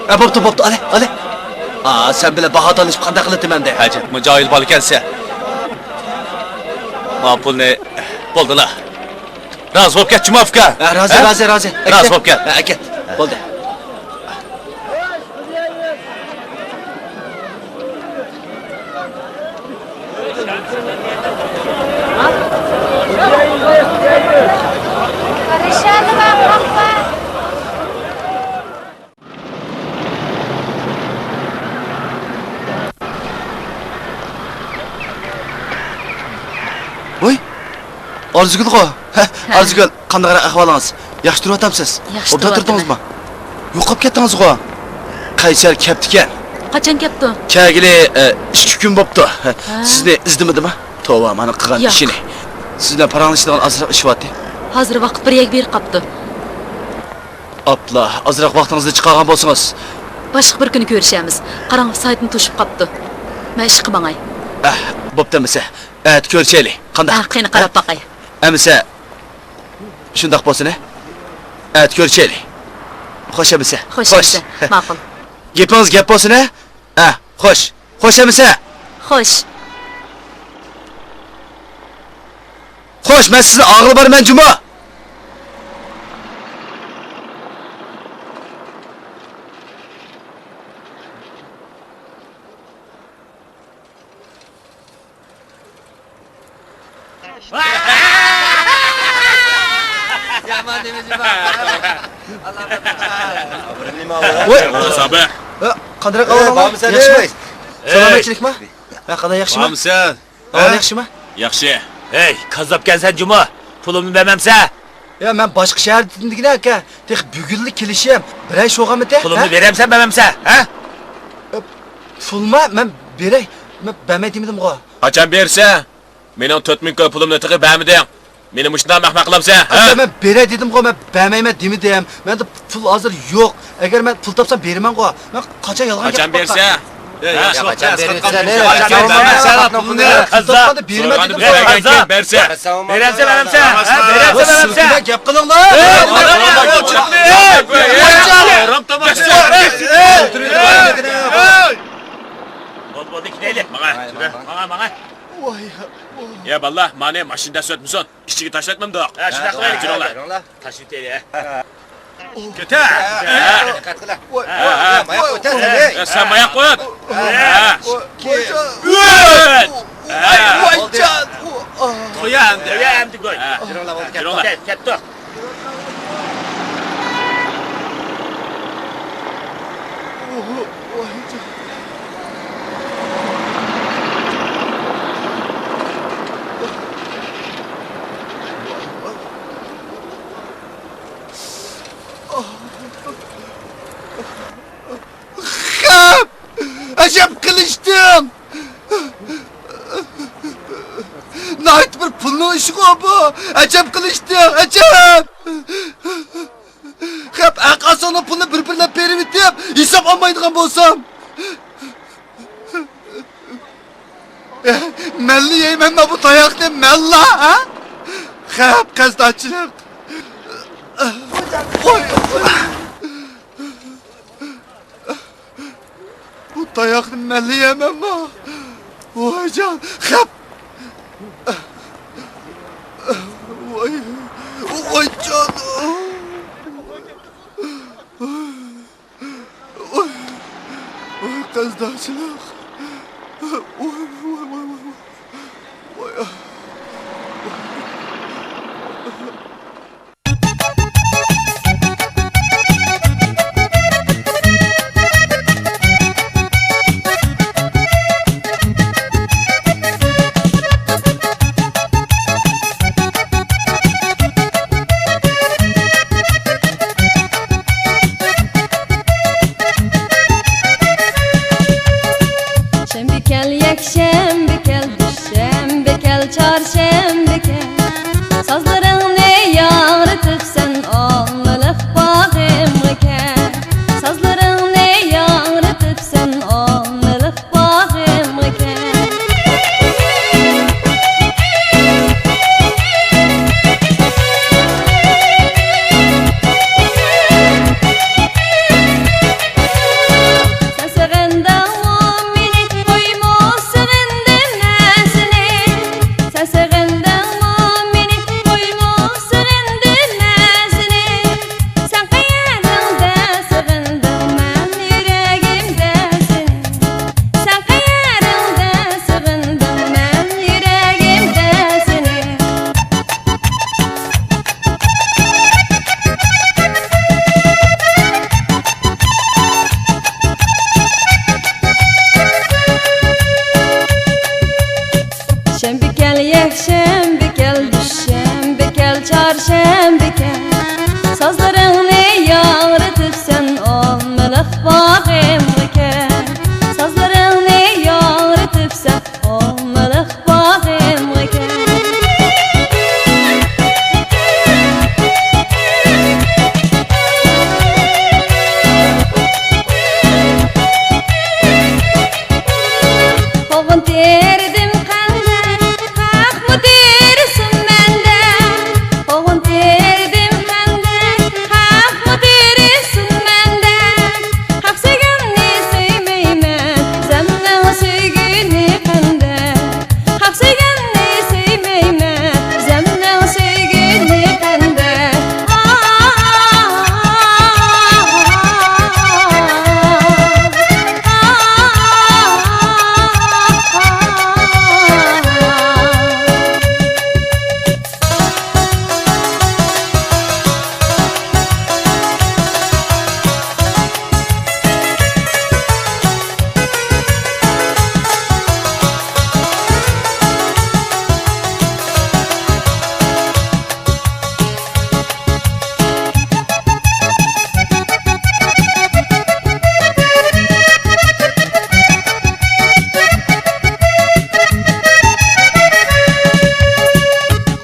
ھە، بوپتۇ، بوپتۇ، ئالە، ئالە. ئا، سەن بىلەن باھا تالىشىپ قانداق قىلىتىمەن دە؟ ئەجەبمۇ جاھىل بالا ئىكەنسەن. ما پۇلنى بولدىلا. رازى بولۇپ كەتچىمۇ ئۇكا؟ ھە، رازى، ھە؟ رازى، رازى. راز بولۇپ كەت. ھە، ئەكەت. بولدى. ۋوي، ئارزۇگۈلغۇ. ھە، ھە. ئارزۇگۈل، قانداقراق ئەھۋالىڭىز؟ ياخشى تۇرۇۋاتامسىز؟ ياخشى ئوبدان تۇرۇۋاتىمەن. تۇردىڭىزمۇ؟ يوقاپ كەتتىڭىزغۇ؟ قەيسەر كەپتىكەن. قاچان كەپتۇ؟ كەلگىلى، ئە، ئىككى كۈن بوپتۇ. ھە. سىزنى ئىزدىمىدىمۇ؟ توۋا، مانا قىلغان ياق. ئىشىنى. سىز بىلەن پاراڭلىشىدىغان ئازراق ئىشى بارتى. ھازىر ۋاقىت بىر يەرگە بېرىپ قاپتۇ. ئاپلا، ئازراق ۋاقتىڭىزنى چىقارغان بولسىڭىز. باشقا بىر كۈنى كۆرۈشەرمىز. قاراڭ، سائەتمۇ توشۇپ قاپتۇ. مەن ئىشقا ماڭاي. ئەھ، بوپتۇ ئەمىسە. ئەتە كۆرۈشەيلى. قانداق؟ ھە، قېنى، قاراپ باقاي. ئەمىسە، شۇنداق بولسۇن، ھە؟ ئەتە كۆرۈشەيلى. خوش ئەمىسە. خوش خوش. ئەمىسە. ماقۇل. گېپىڭىز گەپ بولسۇن، ھە؟ ھە، خوش. خوش ئەمىسە. خوش. خوش، مەن سىزنى ئاغىلى بارىمەن جۇمۇ. يامان دېمىسە بار. ۋوي. سابىر. ھە، قانداق ئەھۋالىڭلار؟ ياخشىمۇ؟ سالامەتچىلىكمۇ؟ ھە، قانداق، ياخشىمۇ؟ بارمىسەن؟ ئەھۋال ياخشىمۇ؟ ياخشى. ھەي، كاززاپكەنسەن جۇمۇ. پۇلۇمنى بەرمەمسەن؟ يا، مەن باشقا شەھەردە دېدىم دېگىنە ئاكا. تېخى بۈگۈنلا كېلىشىم. بىر ئاي شوغامىتى؟ پۇلۇمنى ھە؟ بېرەمسەن، بەرمەمسەن، ھە؟ ئە، پۇلما؟ مەن بېرەي. مەن بەرمەي دېمىدىمغۇ. قاچان بېرىسەن؟ مېنىڭ تۆت مىڭ كوي پۇلۇمنى تېخى بەرمىدىڭ. مېنى مۇشۇنداق مەخمەق قىلامسەن، ھە؟ ئاكا، مەن بېرەي دېدىمغۇ، مەن بەرمەيمەن دېمىدىم. مەندە پۇل ھازىر يوق. ئەگەر مەن پۇل تاپسام بېرىمەنغۇ. مەن قاچان يالغان گەپ قىلىمەن؟ قاچان بېرىسەن؟ ھە؟ قاچان بېرىسەن؟ قاچان بېرىسەن؟ پۇلنى قاززاپ. پۇل تاپقاندا بېرىمەن دېدىمغۇ. قاززاپ. بېرەمسەن، بەرمەمسەن؟ ھە؟ بېرەمسەن، بەرمەمسەن؟ گەپ قىلىڭلار. بولدى، بولدى، كېتەيلى. ماڭا، ماڭا، ماڭا. يا بالىلار، مانا ماشىنا دەسسەتمىسۇن. ئىچىگە تاشلاتمامدۇق؟ ھە، شۇنداق قىلايلى. يۈرۈڭلار. تاشلىۋېتەيلى. كېتە. دىققەت قىلە. ۋاي، ۋاي، ۋاي، ۋاي. ماياق ئۆتە سەن، ھەي. يا، سەن ماياق ئۆت. ھە. ئۈچ. ۋاي، ۋاي، جان. تويا ئەمدى. تويا ئەمدى، گوي. يۈرۈڭلار، بولدى، كەتتۇق. كەتتۇق. خەپ! ئەجەب قىلىشتىڭ! ناھايىتى بىر پۇلنىڭ ئىشىغۇ بۇ! ئەجەب قىلىشتىڭ، ئەجەب! خەپ، ھەق ئاساننىڭ پۇلىنى بىر-بىرلەپ بېرىۋېتىپ، ھېساب ئالمايدىغان بولسام! مەنلا يەيمەنما بۇ تاياقنى، مەنلا، ھە؟ خەپ، قەستاچىلىق! ۋاي! بۇ تاياقنى مەنلا يەيمەنما؟ ۋايجان، خەپ! ۋاي، ۋايجان! ۋاي، ۋاي، قەستاچىلىق! ۋاي، ۋاي، ۋاي، ۋاي، ۋاي. شەنبە كەل، يەكشەنبە كەل، شەنبە كەل، چارشەنبە كەل. سازلىرىڭنى ياڭرىتىپ سەن ئالمىلىق باغىمغا كەل. سازلىرىڭنى ياڭرىتىپ سەن ئالمىلىق باغىمغا كەل. سەن سېغىندىڭمۇ مېنى، قويما سېغىندىم مەن سېنى. سەن سېغىندىڭمۇ مېنى، قويما شەنبىكەن، سازلىرىڭنى ياڭرىتىپسەن، ئومىلىق باغرىمغا كەل. سازلىرىڭنى ياڭرىتىپسەن، ئومىلىق باغرىمغا كەل. قوغۇن تېرىدىم قەندە، خەقمۇ تېرىسۇن مەندە. قوغۇن تېرىدىم قەندە، خەقمۇ تېرىسۇن مەندە. خەق سۆيگەننى سۆيمەيمەن، زەمنىڭ سۆيگىنى قەندە. خەق سۆيگەننى سۆيمەيمەن، زەمنىڭ سۆيگىنى قەندە.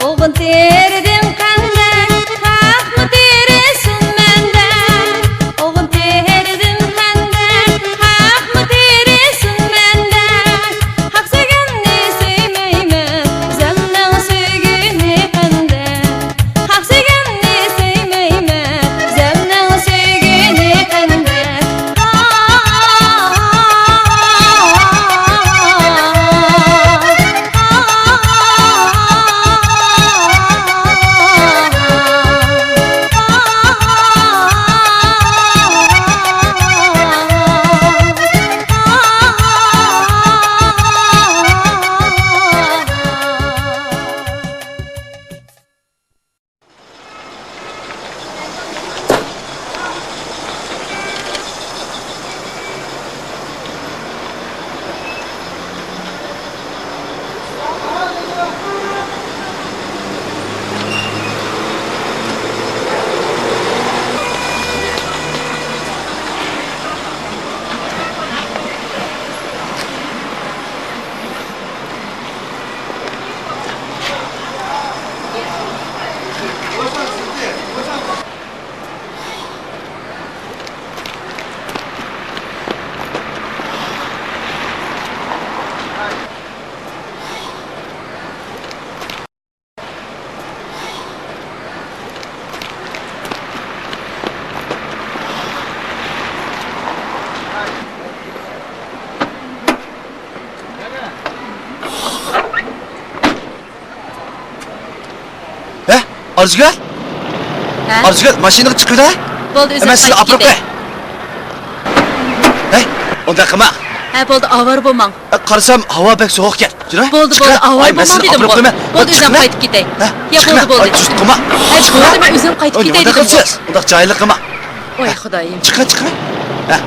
قوغۇن تېرىدىم قەندە، خەقمۇ تېرىسۇن مەندە. قوغۇن تېرىدىم قەندە، خەقمۇ تېرىسۇن مەندە. خەق سۆيگەننى سۆيمەيمەن، زەمنىڭ سۆيگىنى قەندە. خەق سۆيگەننى سۆيمەيمەن، زەمنىڭ سۆيگىنى قەندە. ھە؟ ئارزۇگۈل؟ ھە؟ ئارزۇگۈل، ماشىنىغا چىقىۋىدە. بولدى، ئۆزۈم قايتىپ كېتەي. مەن سىزنى ئاپىرىپ قوياي. ھەي، ئۇنداق قىلما. ھە، بولدى، ئاۋارە بولماڭ. ئە، قارىسام، ھاۋا بەك سوغۇقكەن. يۈرە. بولدى، بولدى، ئاۋارە بولماڭ دېدىمغۇ. بولدى، ئۆزۈم قايتىپ كېتەي. ھە، يا، بولدى، بولدى. ھەي، بولدى، مەن ئۆزۈم قايتىپ كېتەي دېدىمغۇ. ئۇنداق جاھىللىق قىلما. ۋاي، خۇدايىم. چىقىڭ، چىقىڭ. ھە.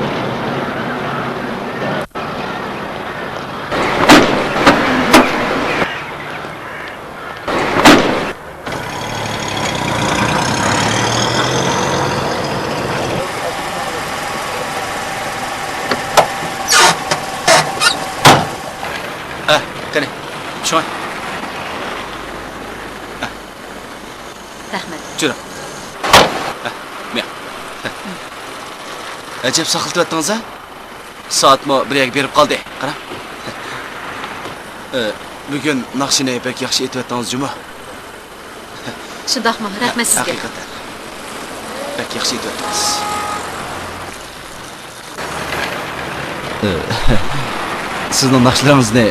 ھە، قېنى، شۇڭا. ھە. رەھمەت. جۈرۈڭ. ھە، مېڭىڭ. ھە. ئەجەب ساقلىتىۋەتتىڭىز ھە؟ سائەتمۇ بىر يەرگە بېرىپ قالدى. قاراڭ. ئە، بۈگۈن ناخشىنى بەك ياخشى ئېيتىۋەتتىڭىز جۇمۇ. شۇنداقمۇ؟ رەھمەت سىزگە. ھەقىقەتەن. بەك ياخشى ئېيتىۋەتتىڭىز. ئە، سىزنىڭ ناخشىلىرىڭىزنى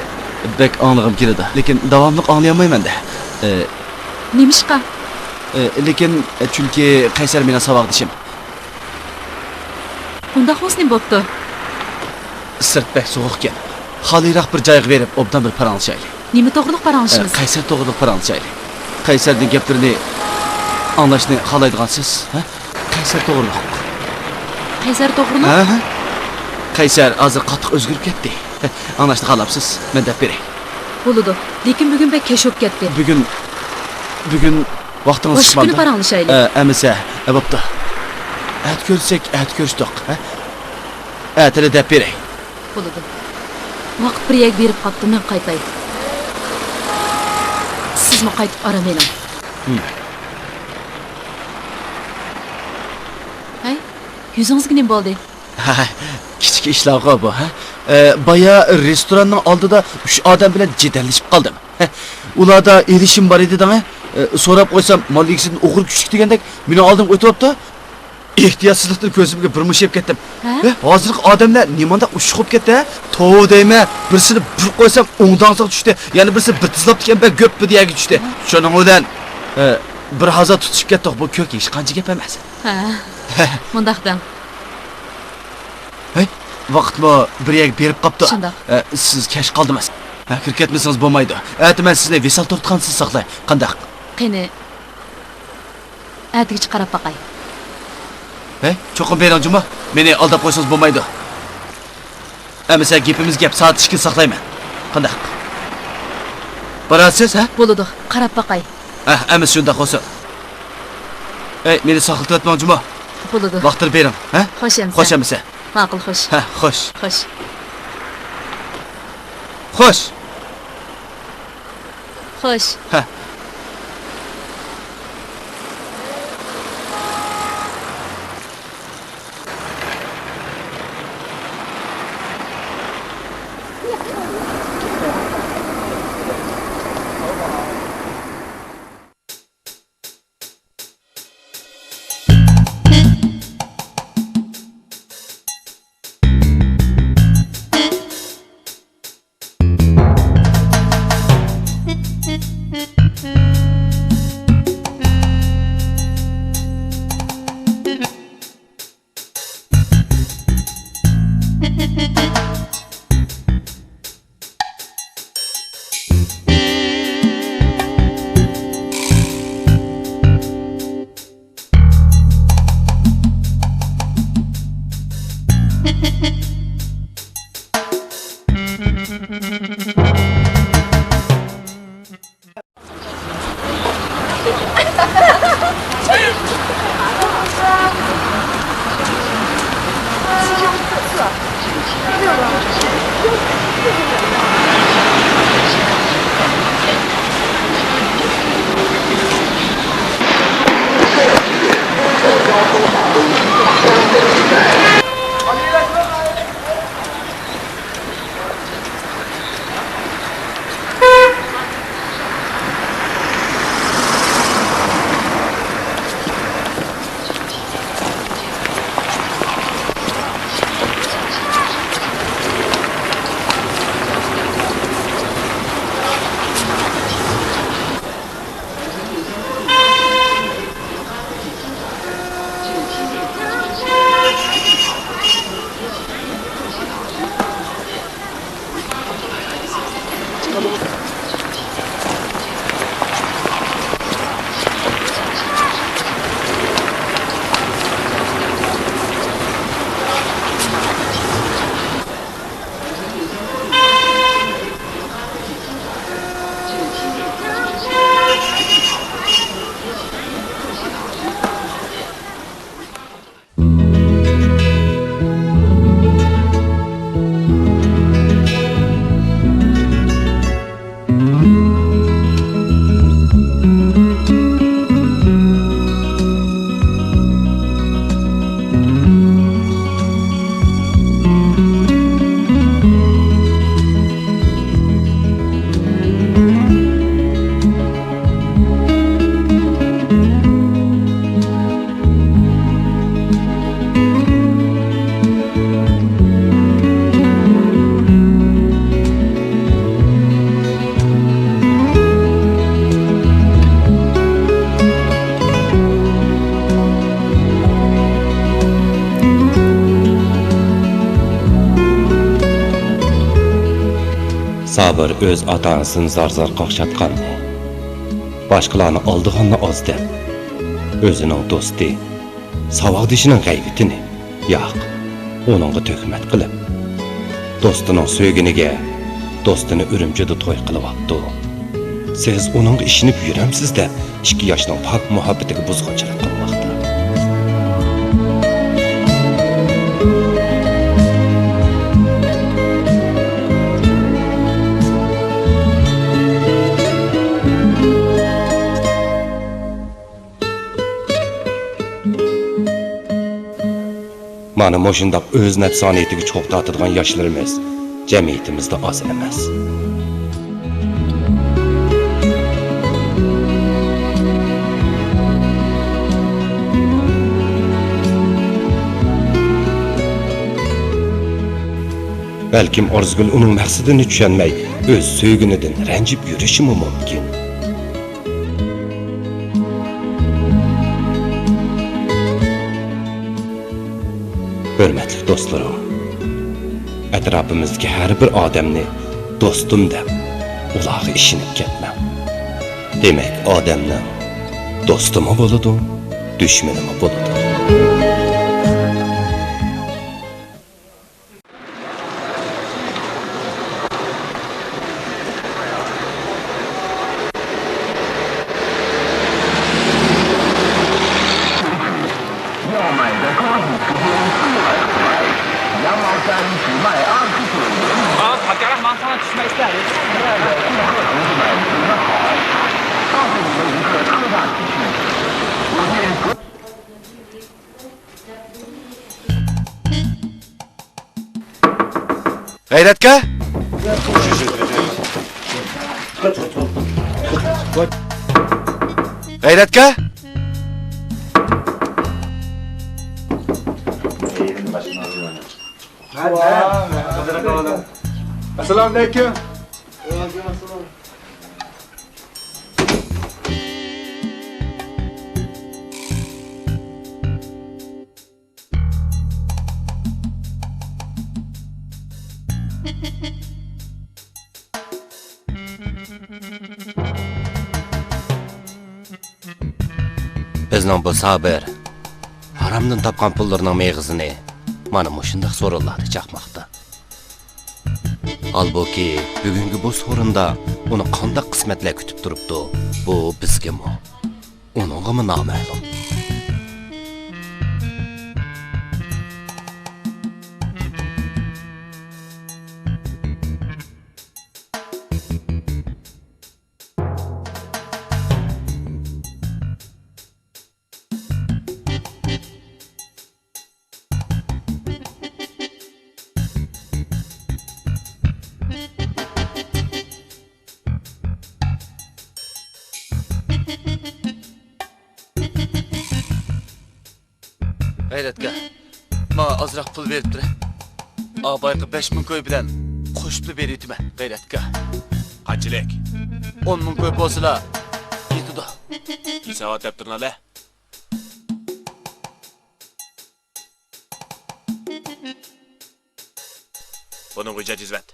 بەك ئاڭلىغۇم كېلىدۇ. لېكىن داۋاملىق ئاڭلىيالمايمەن-دە. ئە، نېمىشقا؟ ئە، لېكىن، ئە، چۈنكى قەيسەر مېنىڭ ساۋاقدىشىم. ئۇنداق بولسا نېمە بوپتۇ؟ سىرت بەك سوغۇقكەن. خالىيراق بىر جايغا بېرىپ، ئوبدان بىر پاراڭلىشايلى. نېمە توغرىلىق پاراڭلىشىمىز؟ ئە، قەيسەر توغرىلىق پاراڭلىشايلى. قەيسەرنىڭ گەپلىرىنى ئاڭلاشنى خالايدىغانسىز، ھە؟ قەيسەر توغرىلىق. قەيسەر توغرىمۇ؟ ھە، ھە. قەيسەر ھازىر قاتتىق ئۆزگىرىپ كەتتى. ئاڭلاشنى خالاپسىز؟ مەن دەپ بېرەي. بولىدۇ. لېكىن بۈگۈن بەك كەچ بولۇپ كەتتى. بۈگۈن، بۈگۈن ۋاقتىڭىز مۇشۇ كۈنى چىقمامدۇ؟ پاراڭلىشايلى. ئە، ئەمىسە، ئە، بوپتۇ. ئەتە كۆرسەك، ئەتە كۆرۈشتۇق، ھە؟ ئەتىلا دەپ بېرەي. بولىدۇ. ۋاقىت بىر يەرگە بېرىپ قاپتۇ، مەن قايتاي. سىزمۇ قايتىپ ئارام ئېلىڭ. ھىم. ھەي، يۈزىڭىزگە نېمە بولدى؟ كىچىك ئىشلارغۇ بۇ، ھە؟ ئە، بايا رېستوراننىڭ ئالدىدا ئۈچ ئادەم بىلەن جېدەللىشىپ قالدىم. ئۇلاردا ئېلىشىم بار ئىدى دەڭە. ئە، سوراپ قويسام، مال ئىگىسىدىن ئوغرى كۈچلۈك دېگەندەك مېنىڭ ئالدىمغا ئۆتۈۋاپتۇ. ئېھتىياتسىزلىقتىن كۆزۈمگە بىر مۇشت يەپ كەتتىم. ھە؟ ھە، ھازىرقى ئادەملەر نېمانداق ئۇششۇق بولۇپ كەتتى، ھە؟ توۋا دەيمەن، بىرسىنى بىر قويسام ئوڭداڭزىغا چۈشتى، يەنە بىرسى بىر تىزلاپتىكەن بە گۆپپىدە يەرگە چۈشتى. شۇنىڭ بىلەن، ئە، بىر ھازا تۇتۇشۇپ كەتتۇق، بۇ كۆك ھېچقانچە گەپ ئەمەس. ھە، مۇنداق دەڭ. ھەي، ۋاقىتمۇ بىر يەرگە بېرىپ قاپتۇ. شۇنداق. ئە، سىز كەچ قالدىڭىز. ھە، كىرىپ كەتمىسىڭىز بولمايدۇ. ئەتە مەن سىزنى ۋىسال تۇرۇتخانىسىدا ساقلاي. قانداق؟ قېنى، ئەتىگىچە قاراپ باقاي. ھەي، چوقۇم بېرىڭ جۇمۇ. مېنى ئالداپ قويسىڭىز بولمايدۇ. ئەمىسە گېپىمىز گەپ، سائەت ئىككىدە ساقلايمەن. قانداق؟ بارارسىز، ھە؟ بولىدۇ، قاراپ باقاي. ھە، ئەمىسە شۇنداق بولسۇن. ئەي، مېنى ساقلىتىۋەتمەڭ جۇمۇ. بولىدۇ. ۋاقتىدا بېرىڭ، ھە؟ خوش ئەمىسە. خوش ئەمىسە. ماقۇل، خوش. ھە، خوش. خوش. خوش. خوش. ھە. سابىر ئۆز ئاتا-ئانىسىنى زار-زار قاقشاتقاننى، باشقىلارنى ئالدىغاننى ئاز دەپ، ئۆزىنىڭ دوستى، ساۋاقدىشىنىڭ غەيۋىتىنى، ياق، ئۇنىڭغا تۆھمەت قىلىپ، دوستىنىڭ سۆيگىنىگە دوستىنى ئۈرۈمچىدە توي قىلىۋاپتۇ. سىز ئۇنىڭغا ئىشىنىپ يۈرەمسىز دەپ، ئىككى ياشنىڭ پاك مۇھەببىتىگە بۇزغۇنچىلىق قىلماقتا. مانا مۇشۇنداق ئۆز نەپسانىيىتىگە چوغ تارتىدىغان ياشلىرىمىز جەمئىيىتىمىزدە ئاز ئەمەس. بەلكىم ئارزۇگۈل ئۇنىڭ مەقسىتىنى چۈشەنمەي، ئۆز سۆيگىنىدىن رەنجىپ يۈرۈشىمۇ مۇمكىن. ھۆرمەتلىك دوستلىرىم، ئەتراپىمىزدىكى ھەر بىر ئادەمنى دوستۇم دەپ، ئۇلارغا ئىشىنىپ كەتمەڭ. دېمەك، ئادەمنىڭ دوستىمۇ بولىدۇ، دۈشمىنىمۇ بولىدۇ. غەيرەتكە! غەيرەتكە! ئەسسالامۇئەلەيكۇم. بىزنىڭ بۇ سابىر ھارامدىن تاپقان پۇللىرىنىڭ مېغىزىنى مانا مۇشۇنداق سورۇنلاردا چاقماقتا. ھالبۇكى، بۈگۈنكى بۇ سورۇندا ئۇنى قانداق قىسمەتلەر كۈتۈپ تۇرۇپتۇ، بۇ بىزگىمۇ، ئۇنىڭغىمۇ نامەلۇم. غەيرەتكە، ماڭا ئازراق پۇل بېرىپ تۇرە. ئابايقى بەش مىڭ كوي بىلەن قوشۇپلا بېرىۋېتىمەن، غەيرەتكە. قانچىلىك؟ ئون مىڭ كوي بولسىلا يېتىدۇ. ھېسابات دەپ تۇرۇڭلار. بۇنىڭغا ھۆججەت يېزىۋەت.